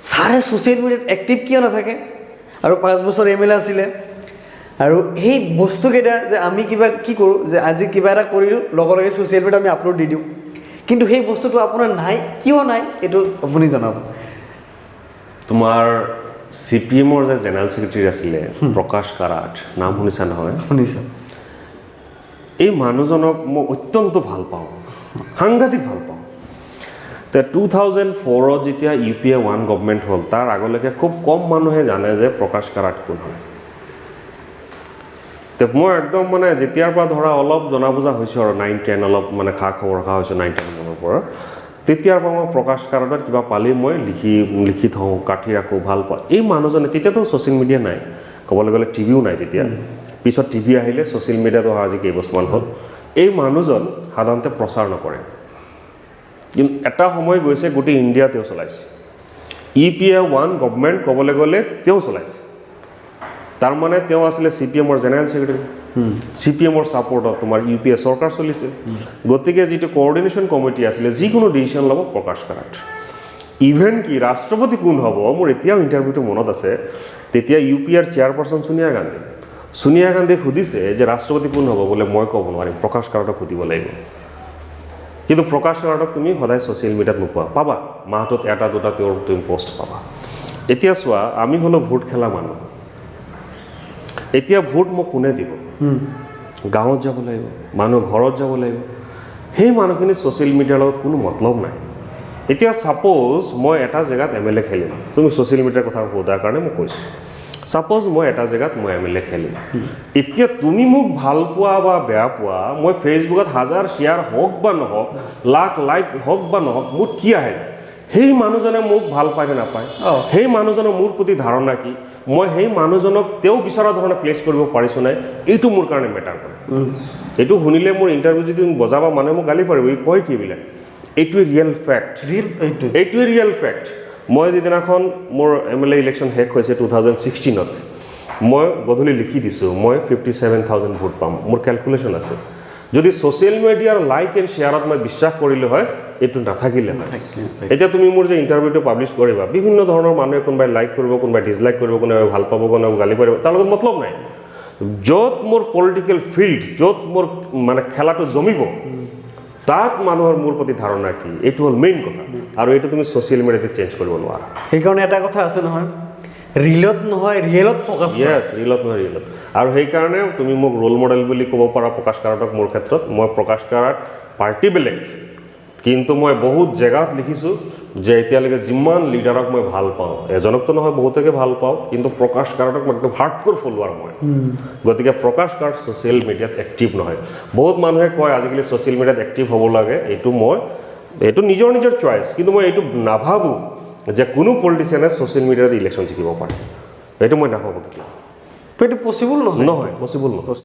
ছাৰে ছ'চিয়েল মিডিয়াত এক্টিভ কিয় নাথাকে আৰু 5 বছৰ এমএলএ আছিলে। আৰু সেই বস্তুকেইটা যে আমি কিবা কি কৰোঁ যে আজি কিবা এটা কৰিলোঁ, লগে লগে ছ'চিয়েল মিডিয়াত আমি আপলোড দি দিওঁ, কিন্তু সেই বস্তুটো আপোনাৰ নাই, কিয় নাই, এইটো আপুনি জনাব। তোমাৰ চিপিএমৰ যে জেনেৰেল ছেক্ৰেটাৰী আছিলে প্ৰকাশ কাৰাট, নাম শুনিছা নহয়? শুনিছোঁ। এই মানুহজনক মই অত্যন্ত ভাল পাওঁ, সাংঘাতিক ভাল পাওঁ। তে 2004ত যেতিয়া ইউপিএ 1 গভমেণ্ট হ'ল, তাৰ আগলৈকে খুব কম মানুহে জানে যে প্ৰকাশ কাৰাট কোন হয়। তে মই একদম মানে যেতিয়াৰ পৰা ধৰা অলপ জনা বুজা হৈছোঁ আৰু 9-10 অলপ মানে খা খবৰ ৰখা হৈছোঁ 9-10 মানৰ পৰা, তেতিয়াৰ পৰা মই প্ৰকাশ কাৰাটত কিবা পালেই মই লিখি লিখি থওঁ, কাটি ৰাখোঁ, ভাল পাওঁ। এই মানুহজনে, তেতিয়াতো ছ'চিয়েল মিডিয়া নাই, ক'বলৈ গ'লে টিভিও নাই তেতিয়া। পিছত টিভি আহিলে, ছ'চিয়েল মিডিয়াটো অহা আজি কেইবছৰমান হ'ল। এই মানুহজন সাধাৰণতে প্ৰচাৰ নকৰে, কিন্তু এটা সময় গৈছে গোটেই ইণ্ডিয়া তেওঁ চলাইছে। ইউপিএ 1 গভমেণ্ট ক'বলৈ গ'লে তেওঁ চলাইছে। তাৰমানে তেওঁ আছিলে চিপিএমৰ জেনেৰেল ছেক্ৰেটাৰী। চিপিএমৰ ছাপৰ্টত তোমাৰ ইউপিএ চৰকাৰ চলিছে। গতিকে যিটো কোঅৰ্ডিনেশ্যন কমিটি আছিলে, যিকোনো ডিচিশ্যন ল'ব প্ৰকাশ কাৰাট। ইভেন কি ৰাষ্ট্ৰপতি কোন হ'ব, মোৰ এতিয়াও ইণ্টাৰভিউটো মনত আছে। তেতিয়া ইউপিএৰ চেয়াৰপাৰ্চন ছোনিয়া গান্ধী, ছোনিয়া গান্ধীক সুধিছে যে ৰাষ্ট্ৰপতি কোন হ'ব। বোলে মই ক'ব নোৱাৰিম, প্ৰকাশ কাৰাটক সুধিব লাগিব। কিন্তু প্ৰকাশ কাৰাটক তুমি সদায় ছ'চিয়েল মিডিয়াত নোপোৱা, পাবা মাহটোত এটা দুটা তেওঁৰ তুমি পষ্ট পাবা। এতিয়া চোৱা, আমি হ'লো ভোট খেলা মানুহ। এতিয়া ভোট মোক কোনে দিব? গাঁৱত যাব লাগিব, মানুহ ঘৰত যাব লাগিব। সেই মানুহখিনি ছ'চিয়েল মিডিয়াৰ লগত কোনো মতলব নাই। এতিয়া ছাপ'জ মই এটা জেগাত এমএলএ খেলিম, তুমি ছ'চিয়েল মিডিয়াৰ কথা সোধাৰ কাৰণে মই কৈছোঁ। ছাপ'জ মই এটা জেগাত মই এমএলএ খেলিম। এতিয়া তুমি মোক ভাল পোৱা বা বেয়া পোৱা, মই ফেচবুকত হাজাৰ শ্বেয়াৰ হওক বা নহওক, লাখ লাইক হওক বা নহওক, মোৰ কি আহে? সেই মানুহজনে মোক ভাল পায় নে নাপায়, সেই মানুহজনৰ মোৰ প্ৰতি ধাৰণা কি, মই সেই মানুহজনক তেওঁ বিচৰা ধৰণে প্লেচ কৰিব পাৰিছোঁ নাই, এইটো মোৰ কাৰণে মেটাৰ কৰে। এইটো শুনিলে মোৰ ইণ্টাৰভিউ যদি তুমি বজাবা, মানুহে মোক গালি পাৰিব, ই কয় কি এইবিলাক। এইটোৱে ৰিয়েল ফেক্ট। ৰিয়েল এইটোৱে। এইটোৱে ৰিয়েল ফেক্ট। মই যিদিনাখন মোৰ এমএলএ ইলেকশ্যন শেষ হৈছে 2016ত, মই গধূলি লিখি দিছোঁ, মই 57,000 ভোট পাম। মোৰ কেলকুলেশ্যন আছে। যদি ছ'চিয়েল মিডিয়াৰ লাইক এণ্ড শ্বেয়াৰত মই বিশ্বাস কৰিলোঁ হয়, এইটো নাথাকিলে হয়। এতিয়া তুমি মোৰ যে ইণ্টাৰভিউটো পাব্লিছ কৰিবা, বিভিন্ন ধৰণৰ মানুহে, কোনোবাই লাইক কৰিব, কোনোবাই ডিছলাইক কৰিব, কোনোবাই ভাল পাব, কোনোবাই গালি পাৰিব, তাৰ লগত মতলব নাই। য'ত মোৰ পলিটিকেল ফিল্ড, য'ত মোৰ মানে খেলাটো জমিব, তাত মানুহৰ মোৰ প্ৰতি ধাৰণা কি, এইটো হ'ল মেইন কথা। আৰু এইটো তুমি ছ'চিয়েল মিডিয়াতে চেঞ্জ কৰিব নোৱাৰা। সেইকাৰণে এটা কথা আছে নহয়, ৰিলত নহয় ৰিয়েলত ফ'কাছ কৰা। য়েছ, ৰিলত নহয় ৰিয়েলত। আৰু সেইকাৰণে তুমি মোক ৰোল মডেল বুলি ক'ব পাৰা প্ৰকাশ কাৰাটক মোৰ ক্ষেত্ৰত। মই প্ৰকাশ কাৰাট পাৰ্টি বেলেগ, কিন্তু মই বহুত জেগাত লিখিছোঁ যে এতিয়ালৈকে যিমান লিডাৰক মই ভাল পাওঁ, এজনকতো নহয়, বহুতকে ভাল পাওঁ, কিন্তু প্ৰকাশ কাৰাটক মই একদম হাৰ্ডক'ৰ ফলোৱাৰ মই। গতিকে প্ৰকাশ কাৰাট ছ'চিয়েল মিডিয়াত এক্টিভ নহয়। বহুত মানুহে কয় আজিকালি ছ'চিয়েল মিডিয়াত এক্টিভ হ'ব লাগে। এইটো মই এইটো নিজৰ নিজৰ চইচ, কিন্তু মই এইটো নাভাবোঁ যে কোনো পলিটিচিয়ানে ছ'চিয়েল মিডিয়াত ইলেকশ্যন জিকিব পাৰে। এইটো মই নাভাবোঁ কেতিয়াও। এইটো পচিবল নহয়। নহয়, পচিবল নহয়।